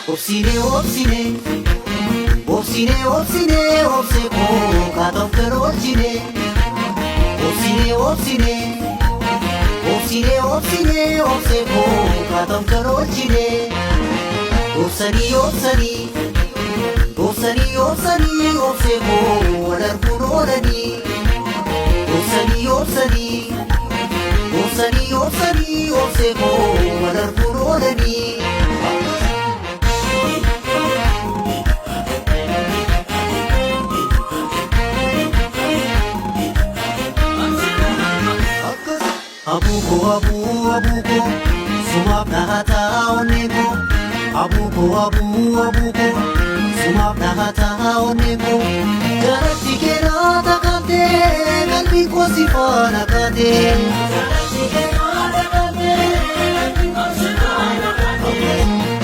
Obsine, obsine, obsine, obsine, obse koo kaatoof karoorchine. Obsine, obsine, obsine, obsine, obse koo kaatoof karoorchine. Obsanii, obsanii, obsanii, obsanii, obse koo wal arguun oolanii. Obsanii, obsanii, obsanii, obsanii, obse koo wal arguun oolanii. Abuko abu abuko sumaaf dhahataa onneeko. Abuko abu abuko sumaaf dhahataa onneeko. Jaratti keenaa takkaatee qalbii koo si faana kaatee.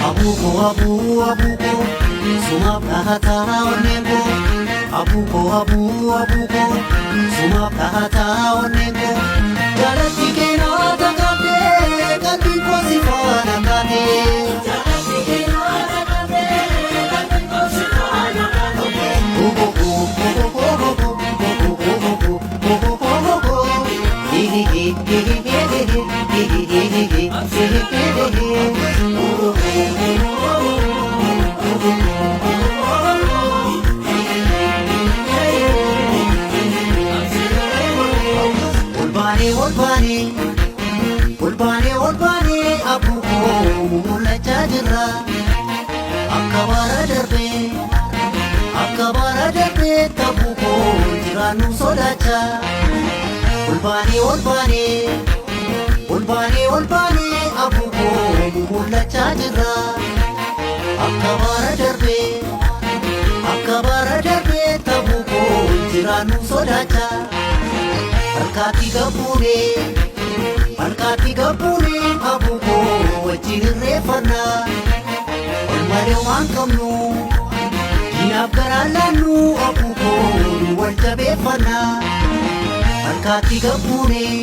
Abuko abu abuko sumaaf dhahataa onneeko. Abuko abu abuko sumaaf dhahataa onneeko. Jaratti keenaa takkaatee qalbii koo si faana kaatee. Olbaanee olbaanee olbaanee olbaanee abuukoo mul'achaa jirra. Akka bara darbee akka bara darbee tabuukoo jiraannu sodaachaa. Olbaanee olbaanee olbaanee olbaanee abuukoo mul'achaa jirra. Akka bara darbee akka bara darbee tabuukoo jiraannu sodaachaa. Harkaatti gabbuunee harkaatti gabbuunee abuukoo wajjin irreeffannaa. Ol malee waan qabnu diinaaf garaa laannu abuukoo nu wal jabeeffannaa. Harkaatti gabbuunee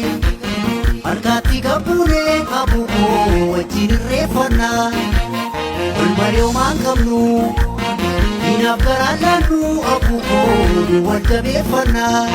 harkaatti gabbuunee abuukoo wajjin irreeffannaa. Ol malee waan qabnu diinaaf garaa laannu abuukoo nu wal jabeeffannaa.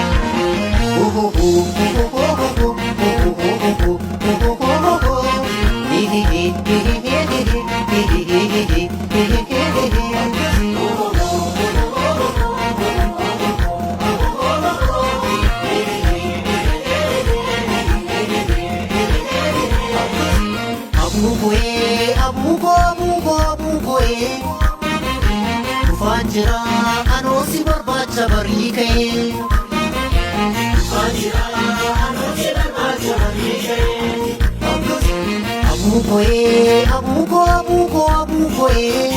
Abuukoee abuukoo abuukoo abuukoee dhufaan jira anoo si barbaacha barii ka'ee. Abuukoee abuukoo abuukoo abuukoee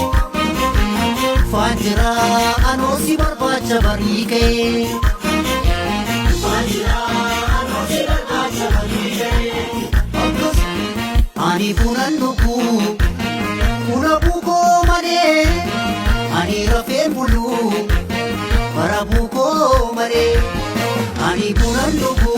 dhufaan jira anoo si barbaacha barii ka'ee. Ani bunan dhugu buna buukoo malee ani rafeen bulu bara buukoo malee ani bunan dhugu.